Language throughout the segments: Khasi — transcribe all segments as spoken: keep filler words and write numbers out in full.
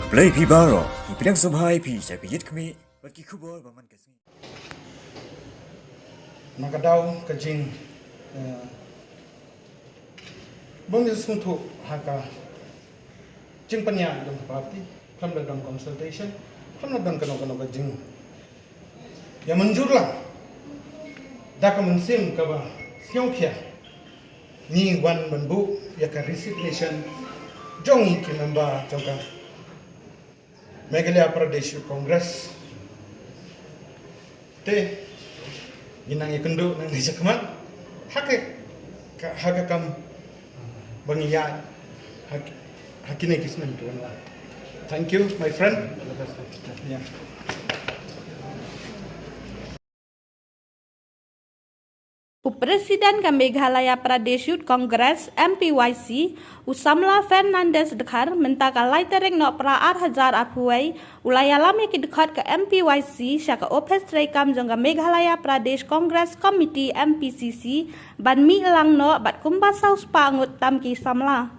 Khublei phi baroh, ngi pdiang sngewbha ïa phi sha ka Ïit Khmih bad ki khubor ba man ka sngi. Na ka daw ka jing, eh, bym ju sngewthuh ha ka jingpynïaid jong ka party, khlem da don consultation, khlem da don kano kano ka jing ïa mynjur lang da ka mynsiem kaba sngewkhia, ngi wan ban buh ïa ka resignation jong ngi ki member jong ka Meghalaya Pradesh Youth Congress. Te ngi nang ïakynduh nangne shakhmat ha ka, ka, ha ka kam ba ngi ïaid ha, ha kine ki snem ki wan. Thank you, my friend. Yeah. U President ka Meghalaya Pradesh Youth Congress, M P Y C, u Samla Fernandez Dkhar, mynta ka lai tarik Nohprah ar hajar arphew wei, u la ïalam ïa ki dkhot ka M P Y C sha ka ophis treikam jong ka Meghalaya Pradesh Congress Committee, M P C C, ban mih lang noh bad kumba saw spah ngut tam ki samla.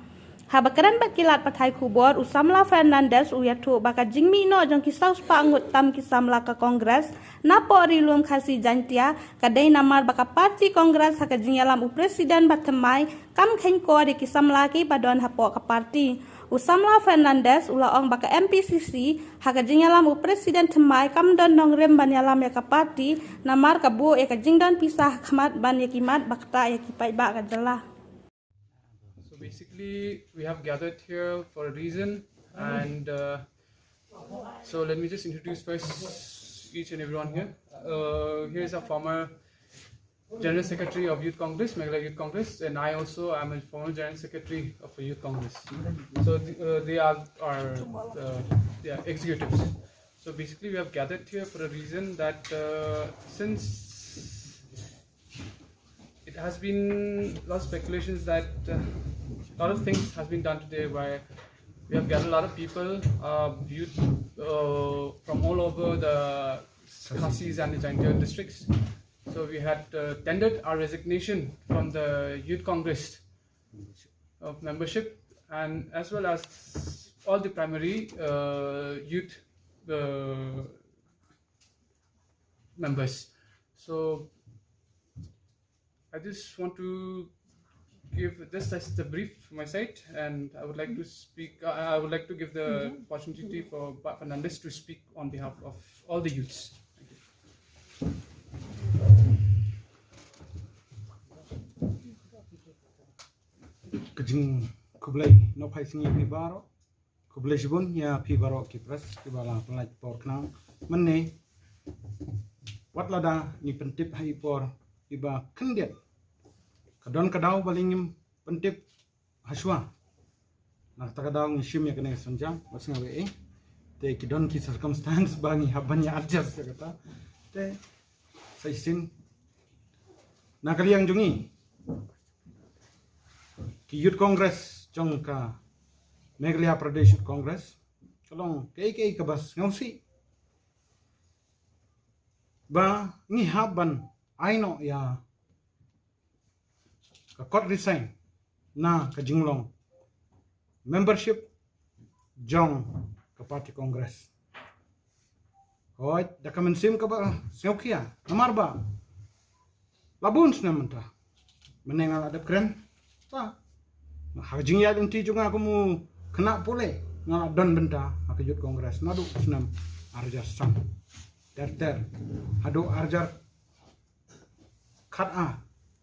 Haba kren bad ki lad pathai khubor, u Samla Fernandez u ïathuh ba ka jingmih noh jong ki saw spah ngut tam ki samla ka Congress napoh Ri Lum Khasi Jaiñtia ka dei namar ba ka party Congress ha ka jingïalam u President bathymmai kam kheiñkor ïa ki samla kiba don hapoh ka party. U Samla Fernandez u la ong ba ka M P C C ha ka jingïalam u President thymmai kam don nongrim ban ïalam ïa ka party namar ka buh ïa ka jingdon pisa ha khmat ban ïa ki mat ba ktah ïa ki paidbah ka jylla. So basically, we have gathered here for a reason, and uh, so let me just introduce first each and everyone here. Uh, here is our former General Secretary of Youth Congress, Meghalaya Youth Congress, and I also am a former General Secretary of a Youth Congress. So th- uh, they are our, uh, yeah, executives. So basically, we have gathered here for a reason that uh, since it has been a lot of speculations that uh, a lot of things has been done today, where we have gathered a lot of people, uh, youth uh, from all over the Khasis and the Jaintia districts. So we had uh, tendered our resignation from the Youth Congress of membership, and as well as all the primary uh, youth uh, members. So I just want to give this as the brief from my side, and I would like to speak. Uh, I would like to give the opportunity for Pak Fernandez to speak on behalf of all the youths. Thank you. Ka jingkhublei nohphai sngi ïa phi baroh. Khublei shibun ïa phi baroh ki press kiba la pynlait por khnang mynne. Wat lada ngi pyntip ha i por iba khyndiat, ka don ka daw ba lei ngim pyntip ha shuwa. Na kata ka daw ngi shim ïa kane ka synjam ba sngewbha eh. Te ki don ki circumstance ba ngi hap ban ïa adjust ïa kata. Te sa shisien na ka liang jong ngi ki Youth Congress jong ka Meghalaya Pradesh Youth Congress ka long kaei kaei kaba sngewsih ba ngi hap ban ai noh ïa ka kot resign na ka jinglong membership jong ka party Congress. Hooid, da ka mynsiem kaba sngewkhia namar ba la bun snem mynta mynne nga la dep kren. Ba ha ka jingïaid lynti jong nga kum u khynnah pule nga la don bynta ha ka Youth Congress naduh u snem ar hajar san ter ter haduh ar hajar khat ar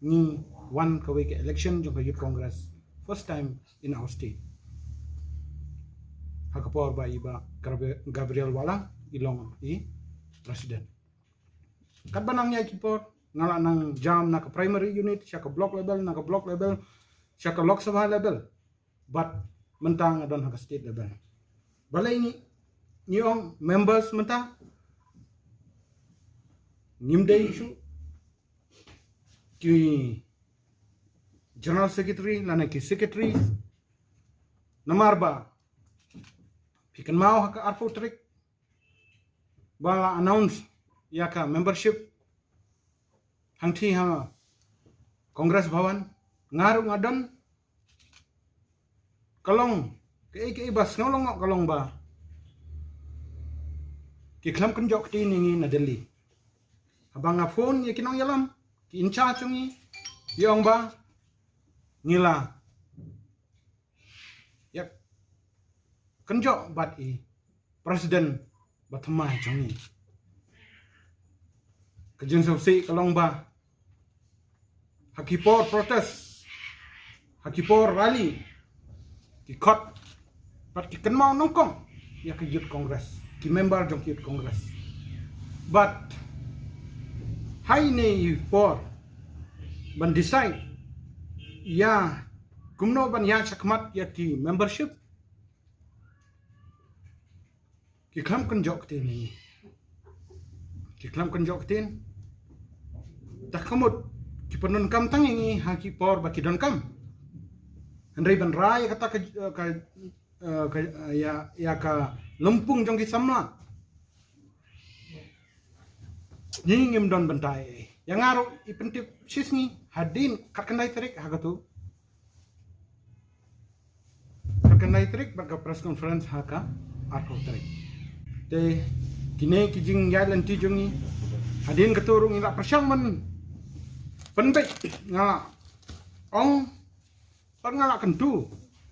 ngi wan kawei ka election jong ka Youth Congress, first time in our state. Ha ka por ba i Bah Gabriel Wahlang i long i president. Katba nang ïa ki por nga la nang jam na ka primary unit sha ka block level, na ka block level sha ka Lok Sabha level. Bad mynta nga don ha ka state level. Balei ngi, ngi ong members mynta ngim dei shuh ki general secretary lane ki secretary. Namar ba phi kynmaw ha ka arphew tarik ba la announce ïa ka membership hangthie ha Congress Bhawan, nga ruh nga don. Ka long kaei kaei ba sngewlyngngoh ka long ba Ki khlem kynjoh ktien ïa ngi na Delhi. Haba nga phone ïa ki nongïalam, ki in charge jong ngi, ki ong ba ngi la ïa kynjoh bad i president ba thymmai jong ngi. Ka jingsngewsih ka long ba ha ki por protest, ha ki por rally, ki khot bad ki kynmaw nyngkong ïa ka Youth Congress, ki member jong ki Youth Congress. Bad ha ine i por ban decide ïa kumno ban ïaid shakhmat ïa ki membership, ki khlem kynjoh ktien ïa ngi. Ki khlem kynjoh ktien. Te ka mut ki pyndonkam tang ïa ngi ha ki por ba ki donkam. Hynrei ban rai ïa kata ka, ka, eh, ka, eh, ïa, ïa ka lympung jong ki samla, ngi ngim don bynta ei ei. Ïa nga ruh i pyntip shisngi hadien khatkhyndai tarik ha katu. Khatkhyndai tarik bad ka press conference ha ka arphew tarik. Te kine ki jingïaid lynti jong ngi, hadien katu ruh ngi la pyrshang ban pynbeit, nga la ong bad nga la kyntu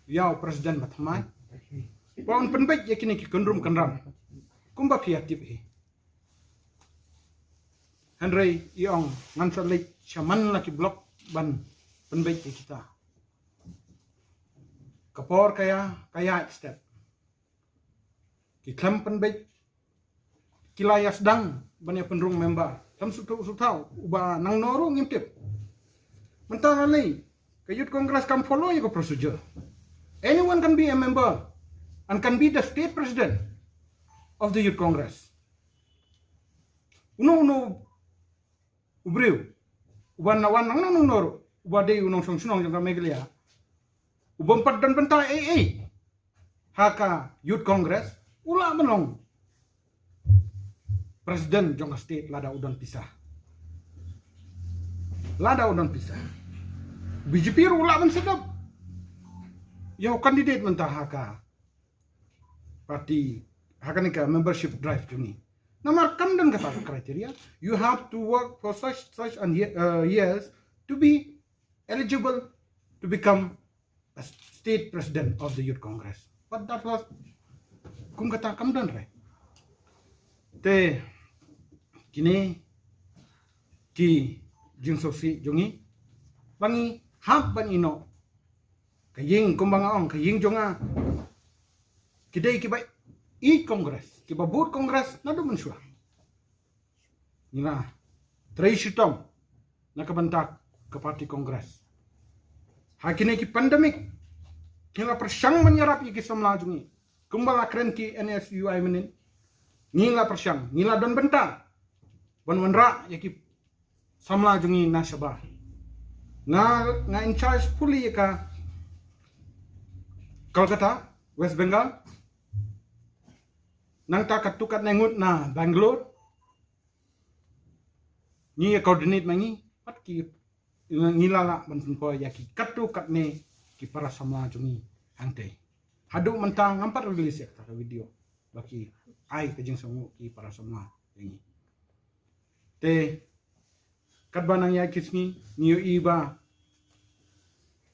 ïa u president ba thymmai ba un pynbeit ïa kine ki kynrum kynram kumba phi ïa tip hi. Hynrei i ong ngan sa leit sha man la ki block ban pynbeit ïa kita. Ka por ka ïa, ka ïaid step. Ki khlem pynbeit, ki la ïa sdang ban ïa pynrung member. Khlem shu thaw, shu thaw, uba nangno ruh ngim tip. Mynta la lei ka Youth Congress kam follow ïa ka procedure. Anyone can be a member and can be the state president of the Youth Congress. Uno uno u briew uba na wan nangno nangno ruh, uba dei u nongshong shnong jong ka Meghalaya, u bym pat don bynta ei ei ha ka Youth Congress, u lah ban long president jong ka state lada u don pisa. Lada u don pisa, B J P ruh u lah ban set up ïa u candidate mynta ha ka party, ha kane ka membership drive jong ngi. Namar kam don kata ka criteria. You have to work for such, such and ye-, uh, years to be eligible to become a state president of the Youth Congress. But that was, kum kata kam don re. Te kine ki jingsngewsih jong ngi ba ngi hap ban ïehnoh. Ka ïing, kumba nga ong, ka ïing jong nga, ki dei kiba ïeit Congress, kiba bud Congress naduh mynshuwa. Ngi la trei shitom na ka bynta ka party Congress. Ha kine ki pandemic ngi la pyrshang ban ïarap ïa ki samla jong ngi. Kumba la kren ki N S U I mynnin, ngi la pyrshang, ngi la don bynta ban wanrah ïa ki samla jong ngi na shabar. Nga, nga in charge fully ïa ka Kolkata, West Bengal. Nangta katto katne ngut na Bangalore. Ngi ïa coordinate ma ngi, pat ki, ngi la lah ban pynpoi ïa ki katto katne ki para samla jong ngi hangtei. Haduh mynta ngam pat release ïa kata ka video ba ki ai ka jingsngewnguh ki para samla jong ngi. Te katba nang ïa ki sngi ngi ïohi ba,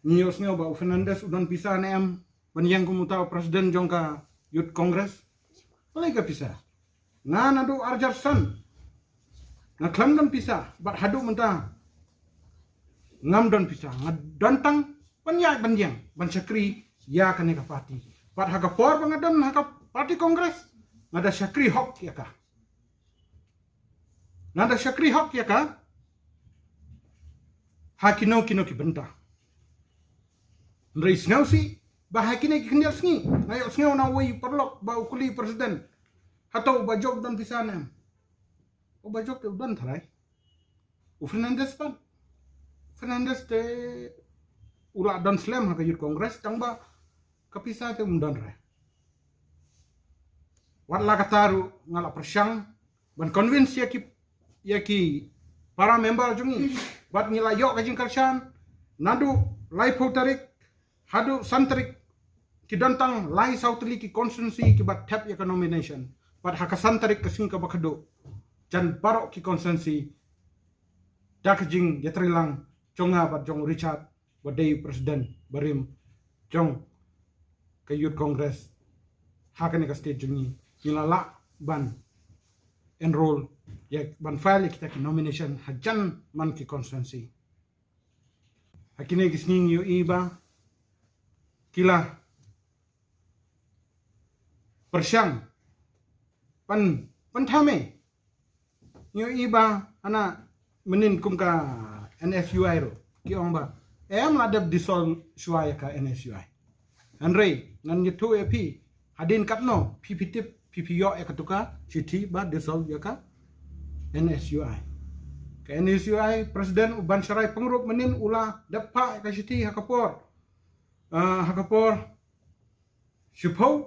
ngi ïohsngew ba u Fernandez u don pisa ne em ban ïeng kum uta u president jong ka Youth Congress. Balei ka pisa? Nga naduh arjar san nga khlem don pisa, bad haduh mynta ngam don pisa. Nga don tang ban ïaid ban ïeng ban shakri ïa kane ka party. Bad ha ka por ba nga don ha ka party Congress, nga da shakri hok ïa ka. Nga da shakri hok ïa ka ha kino kino ki bynta. Hynrei sngewsih ba ha kine ki khyndiat sngi nga ïohsngew na uwei u paralok ba u kylli u president, hato u Bah Job u don pisa ne em? U Bah Job te u don tharai. U Fernandez pat, Fernandez te u la don slem ha ka Youth Congress, tang ba ka pisa te um don re. Wat la kata ruh nga la pyrshang ban convince ïa ki, ïa ki para member jong ngi. Bad ngi la ïoh ka jingkyrshan, naduh laiphew tarik haduh san tarik, ki don tang lai saw tylli ki constituency kiba thep ïa ka nomination. Pat ha ka san tarik ka sngi kaba khatduh, jan baroh ki constituency, da ka jingïatreilang jong nga bad jong Richard, ba dei u president barim jong ka Youth Congress ha kane ka state jong ngi, ngi la lah ban enroll ïa, ban file ïa kita ki nomination hajan man ki constituency. Ha kine ki sngi ngi ïohi ba ki la pyrshang pan, pan thame. Ngi ïohi ba hana mynnin kum ka N S U I ruh ki ong ba em la dep dissolve shuwa ïa ka N S U I. Hynrei ngan ïathuh ïa phi, hadien katno phi phi tip, phi phi ïoh ïa katu ka shithi ba dissolve ïa ka N S U I? Ka N S U I president u Bansharai Pyngrope mynnin u la dep phah ïa ka shithi ha ka por, ah, ha ka por shiphew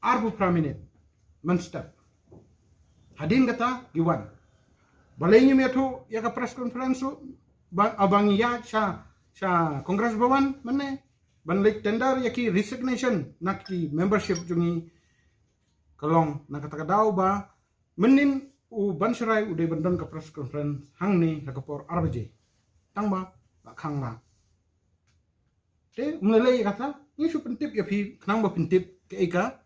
arphew phra minit mynstep. Hadien kata ki wan. Balei ngim ïathuh ïa ka press conference ruh, ba, ah, ba ngi ïaid sha, sha Congress Bhawan mynne ban leit tender ïa ki resignation na ki membership jong ngi? Ka long na kata ka daw ba mynnin u Bansharai u dei ban don ka press conference hangne ha ka por ar baje. Tang ba la khang la. Te um lei lei ïa kata, ngi shu pyntip ïa phi khnang ba pyntip kaei ka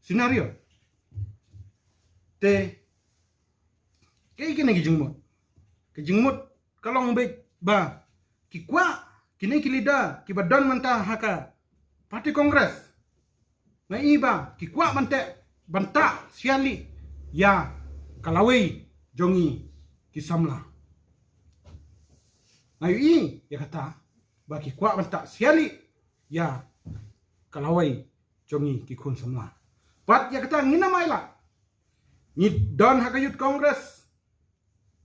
scenario. Te kaei kane ka jingmut? Ka jingmut ka long beit ba ki kwah kine ki leader kiba don mynta ha ka party Congress. Nga i ba ki kwah ban teh, ban tah sia lieh ïa ka lawei jong ngi ki samla. Nga ïohi ïa kata ba ki kwah ban tah sia lieh ïa ka lawei jong ngi ki khun samla. Pat ïa kata ngin ym ai lad. Ngi don ha ka Youth Congress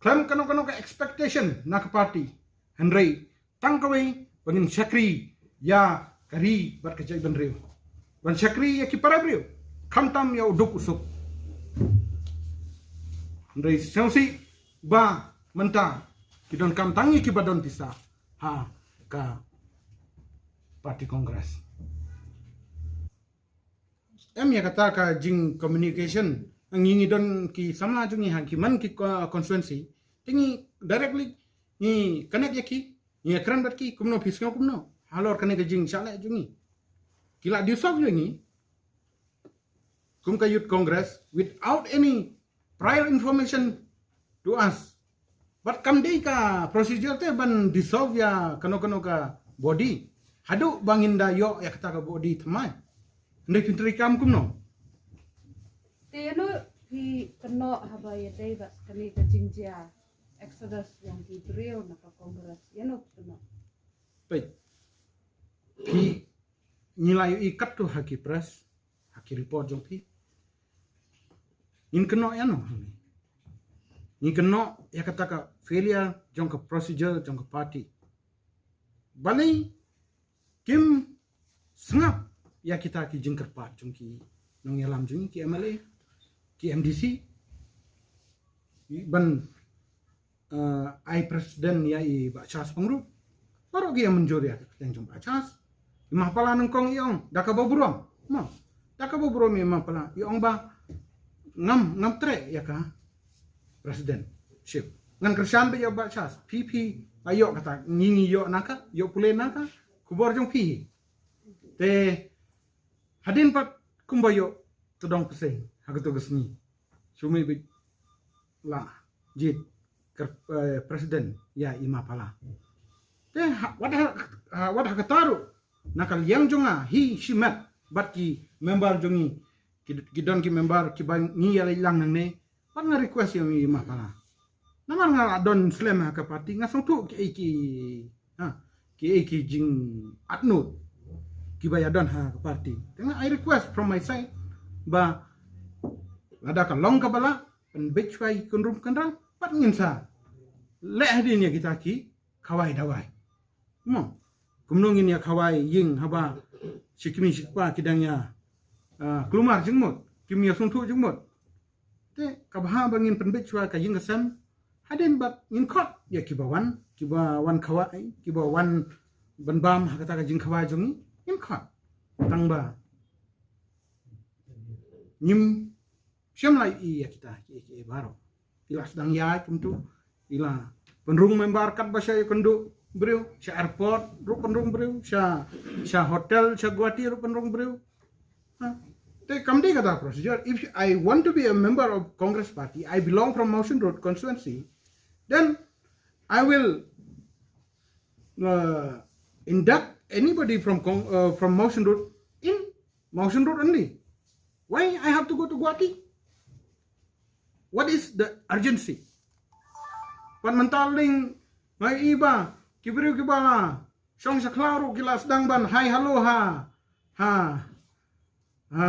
khlem kano kano ka expectation na ka party. Hynrei tang kawei ba ngin shakri ïa ka ri bad ka jaitbynriew, ban shakri ïa ki para briew, khamtam ïa u duk u suk. Hynrei sngewsih ba mynta ki donkam tang ïa kiba don pisa ha ka party Congress. Em ïa kata ka jing communication, ngi ngi don ki samla jong ngi ha ki man ki co-, constituency, te ngi directly ngi connect ïa ki, ngi ïakren bad ki kumno phi sngew kumno halor kane ka jing shaleh jong ngi. Ki la dissolve ïa ngi kum ka Youth Congress without any prior information to us. Bad kam dei ka procedure te ban dissolve ïa kano kano ka body haduh ba ngin da ïoh ïa kata ka body thymmai. Hynrei phin treikam kumno? Te ïano phi kynnoh haba ïadei bad kane ka jingjia exodus jong ki briew na ka Congress, ïano phi kynnoh? Peit, phi, ngi la ïohi katto ha ki press, ha ki report jong phi. Ngin kynnoh ïano hangne? Ngi kynnoh ïa kata ka failure jong ka procedure jong ka party. Balei kim sngap ïa kita ki jingkyrpad jong ki nongïalam jong ngi, ki M L A, ki M D C, ban, eh, ai president ïa i Bah Charles Pyngrope? Baroh ki ïa mynjur ïa ka kyrteng jong Bah Charles. I Mapala nyngkong i ong da kaba burom. Mo, da kaba burom i Mapala i ong ba ngam, ngam treh ïa ka presidentship. Ngan kyrshan beit ïa Bah Charles, phi phi la ïoh kata, ngi ngi ïoh na ka, ïoh pule na ka khubor jong phi. Te hadien pat kumba ïoh tdong pyrshah ha kato ka sngi, shu mih beit la jied ka, eh, president ïa i Mapala. Te ha, wat ha, ha, wat ha kata ruh na ka liang jong nga hi shimet bad ki member jong ngi, ki, ki don ki member kiba ngi ïa leit lang nangne. Pat nga request ïa i Mapala. Namar nga la don slem ha ka party, nga sngewthuh kiei ki, ha, kiei ki jingatnud kiba ïa don ha ka party. Te nga, I request from my side ba lada ka long kaba lah, pynbeit shuwa ïa ki kynrum kynram, pat ngin sa leh hadien ïa kita ki khawai dawai. Mo, kumno ngin ïa khawai ïing haba shi kmie shi kpa ki dang ïa, ah, kulmar jingmut, kim ïa sngewthuh jingmut. Te kaba ha ba ngin pynbeit shuwa ka ïing ka sem hadien bad ngin khot ïa kiba wan, kiba wan khawai, kiba wan ban bam ha kata ka jingkhawai jong ngi, ngin khot. Tang ba ngim Shem la ïohi ïa kita ki, ki baroh. Ki la sdang ïaid kumtu. Ki la pynrung member katba sha ïakynduh briew, sha airport ruh pynrung briew, sha, sha hotel, sha Guwahati ruh pynrung briew. Ha? Te kam dei kata procedure. If I want to be a member of Congress party, I belong from Mawshynrut constituency, then I will uh, induct anybody from Cong- uh, from Mawshynrut in Mawshynrut only. Why I have to go to Guwahati? What is the urgency? Pat mynta lyngngai ba ki briew kiba la shong sha khlaw ruh ki la sdang ban hai halo ha, ha, ha,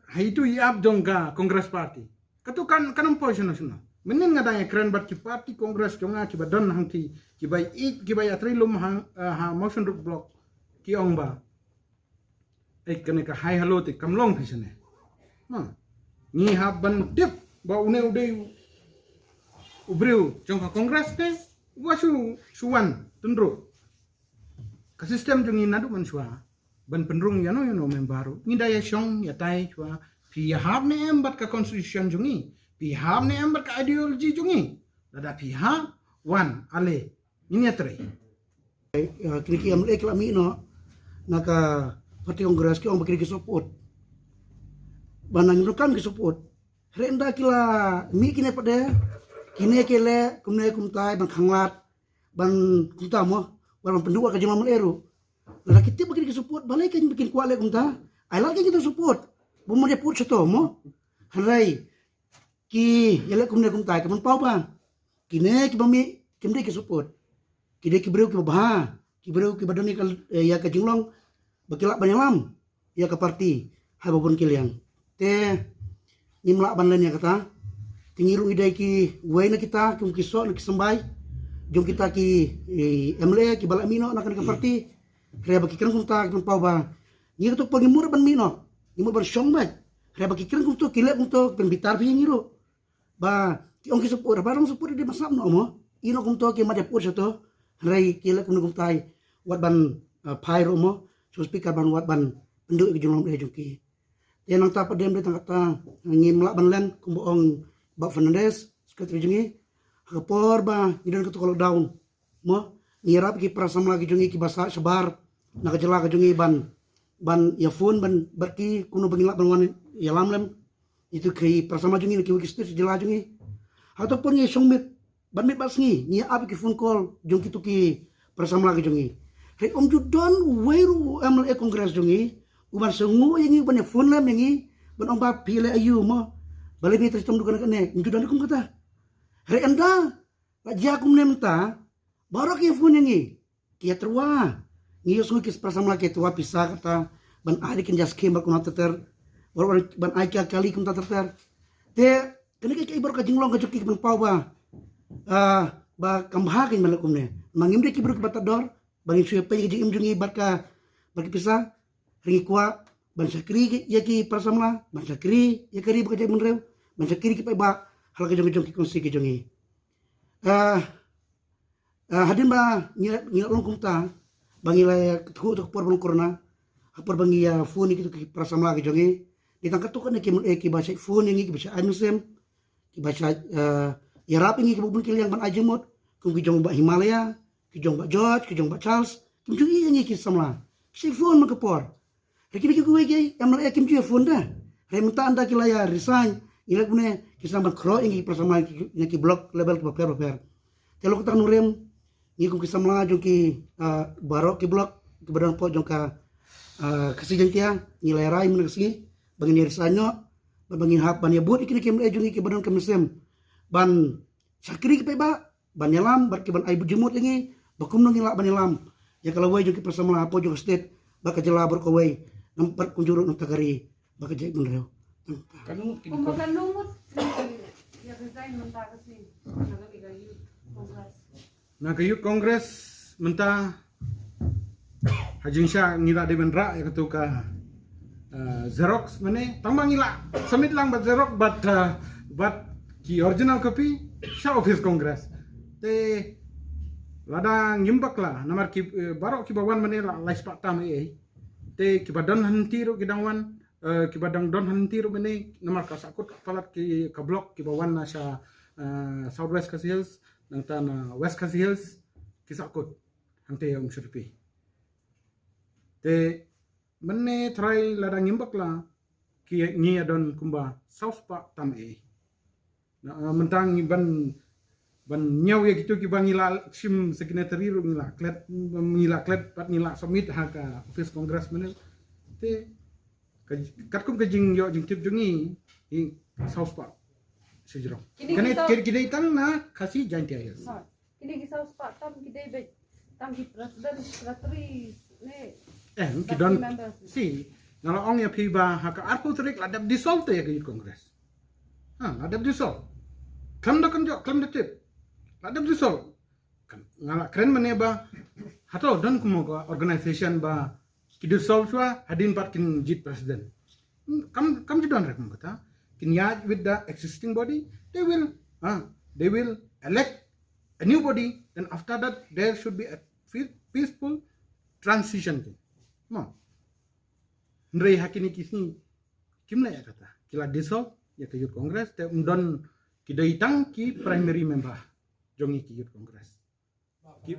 ha itu i ap jong ka Congress party. Katu kan, kan ym poi shano shano. Mynnin nga dang ïakren bad ki party Congress jong nga kiba don hangti, kiba ïeit, kiba ïatrei lum ha, eh, ha Mawshynrut block, ki ong ba, eh, kane ka hai halo te kam long phi shane. Ha. Ngi hap ban tip ba une u dei u briew jong ka Congress te, wa shu, shu wan tynru. Ka system jong ngi naduh mynshuwa ban pynrung ïano ïano member ruh, ngi da ïa shong ïa tai shuwa, phi ïahap ne em bad ka constitution jong ngi, phi ïahap ne em bad ka ideology jong ngi. Lada phi ïahap, wan, ale, ngin ïatrei. Eh, kine ki M L A ki la mih noh na ka party Congress, ki ong ba kine ki support. Ba na ngim donkam ki support. Hynrei ynda ki la mih kine pat de, kine ki leh kumne kumtai ban khanglad, ban kumta mo, ban pynduh ka jingmam ruh. Lada ki tip ba kine ki support, balei kin, kin kwah leh kumta? Ai lad kin ki support. Bym dei put shato mo. Hynrei ki ïaleh kumne kumtai, ka pynpaw ba kine kiba mih kim dei ki support. Ki dei ki briew kiba bha, ki briew kiba don ïa ka, eh, ïa ka jinglong ba ki lah ban ïalam ïa ka party ha ba bun ki liang. Te ngim lah ban len ïa kata. Te ngi ruh ngi dei kiwei na kita, kum ki soh na ki symbai jong kita ki, eh, M L A kiba la mih noh na kane ka party. Hynrei ba ki kren kumta, ki pynpaw ba ngi katto por ngim mut ban mih noh, ngim mut ban shong beit. Hynrei ba ki kren kumto, ki leh kumto, ki pynbitar phi ïa ngi ruh. Ba ki ong ki support, ba dang support dei ba sap noh mo. Ïa noh kumto ki mat ïa put shato. Hynrei ki leh kumno kumtai, wat ban, uh, phai ruh mo sha speaker ban wat ban pynduh ïa ka jinglong eh jong ki. Te nangta pat de ym dei tang kata, ngim lah ban len kumba ong Bah Fernandez, secretary jong ngi. Ha ka por ba ngi don kato ka lockdown, mo, ngi ïarap ki para samla ki jong ngi kiba sah shabar na ka jylla ka jong ngi ban, ban ïa phone ban bad ki kumno ba ngin lah ban wan ïalam lem ïa kito ki para samla jong ngi na kiwei ki state jylla jong ngi. Hato por ngi shong miet, ban miet bad sngi ngi ïa ap ki phone call jong kito ki para samla ki jong ngi. Hynrei ym ju don uwei ruh u M L A Congress jong ngi uban sngew ïa ngi, uban ïa phone lem ïa ngi ban ong ba phi leh aïu mo, balei phi trei shitom duh kane kane, ym ju don kum kata. Hynrei ynda la jia kumne mynta, baroh ki ïa phone ïa ngi, ki ïa tyrwa. Ngi ïohsngew ki para samla ki ïa tyrwa pisa kata ban ai da ki scheme bad kumta ter ter, ban, ban, ban ai ki kali kumta ter ter. Te kane ka, ka baroh ka jinglong ka jong ki, ki pynpaw ba, ah, ba kam bha kein ban leh kumne. Ma ngim dei ki briew kiba tad dor ba ngin shu ïa pei ka jingim jong ngi bad ka, bad ki pisa. Hynrei ngi kwah ban shakri ïa ki para samla, ban shakri ïa ka ri bad ka jaitbynriew, ban shakri ïa ki paidbah ha la ka jong ka jong ki constituency ki jong ngi. Ah, ah, hadien ba ngi, ngi la long kumta, ba ngi la ïa kyntu ha ka por ba long corona, ha ka por ba ngi ïa phone ïa kito ki para samla ki jong ngi, dei tang katto katne ki M L A kiba shait phone ïa ngi, kiba shait ai mynsiem, kiba shait, eh, ïarap ïa ngi kiba bun ki liang ban ai jingmut, kum ki jong Bah Himalaya, ki jong Bah George, ki jong Bah Charles, kim ju ïohi ïa ngi ki samla. Shait phone man ka por. Hynrei kine kiwei ki M L A kim ju ïa phone de. Hynrei mynta ynda ki la ïa resign, ngi leh kumne, ki sdang ban khroh ïa ngi ki para samla na ki, na ki block level kiba pher bapher. Te la kata ka nongrim, ngi kum ki samla jong ki, ah, baroh ki block kiba don hapoh jong ka, ah, Khasi Jaiñtia, ngi la ïa rai mynne ka sngi ba ngin ïa resign noh, ba, ba ngin hap ban ïa bud ïa kine ki M L A jong ngi kiba don ka mynsiem ban shakri ki paidbah, ban ïalam bad ki ban ai jingmut ïa ngi ba kumno ngin lah ban ïalam ïa ka lawei jong ki para samla hapoh jong ka state bad ka jylla baroh kawei, namar kumjuh ruh na ka ri bad ka jaitbynriew. Ka ngut ki Kumba ka ngut ïa resign mynta ka sngi na ka Youth Congress. Na ka Youth Congress mynta, ha jingshisha ngi la dei ban rah ïa katu ka, eh, xerox, mane tang ba ngi la submit lang bad xerox bad, eh, bad ki original copy sha office Congress. Te lada ngim bakla namar ki, eh, baroh kiba wan mane la lai spah tam ei ei. Te kiba don hangtei ruh ki dang wan, eh, kiba dang don hangtei ruh mynne, namar ka sahkut palat ki ka block kiba wan na sha, eh, South West Khasi Hills, nangta na West Khasi Hills, ki sahkut hangtei ïa Umshyrpi. Te mynne trai lada ngim bakla, ki ngi ïa don kumba saw spah tam eh. Na, eh, mynta ngi ban, ban ñiew ïa kitu kiba ngi la shim signatory ruh ngi la klet, ngi la klet pat ngi la submit ha ka office Congress mynne. Te ka, katkum ka jingïoh jingtip jong ngi, i saw spah shajrong. Kine ki saw- ki dei tang na Khasi Jaintia Hills. Ha. Kine ki saw spah tam ki dei beit tang ki president, secretary ne, eh, ki don members. Si, nga la ong ïa phi ba ha ka arphew tarik la dep dissolve te ïa ka Youth Congress. Ha, la dep dissolve. Khlem da kynjoh, khlem da tip. La dep dissolve. Kan, nga la kren mynne ba hato don kum ka organization ba ki dissolve shuwa hadien pat kin jied president. Hmm, kam, kam ju don re kum kata. Kin ïaid with the existing body. They will, ha, they will elect a new body. Then after that, there should be a peaceful transition. Mo. Hynrei ha kine ki sngi kim leh ïa kata. Ki la dissolve ïa ka Youth Congress, te ym don, ki dei tang ki primary member jong ngi ki Youth Congress. Ki,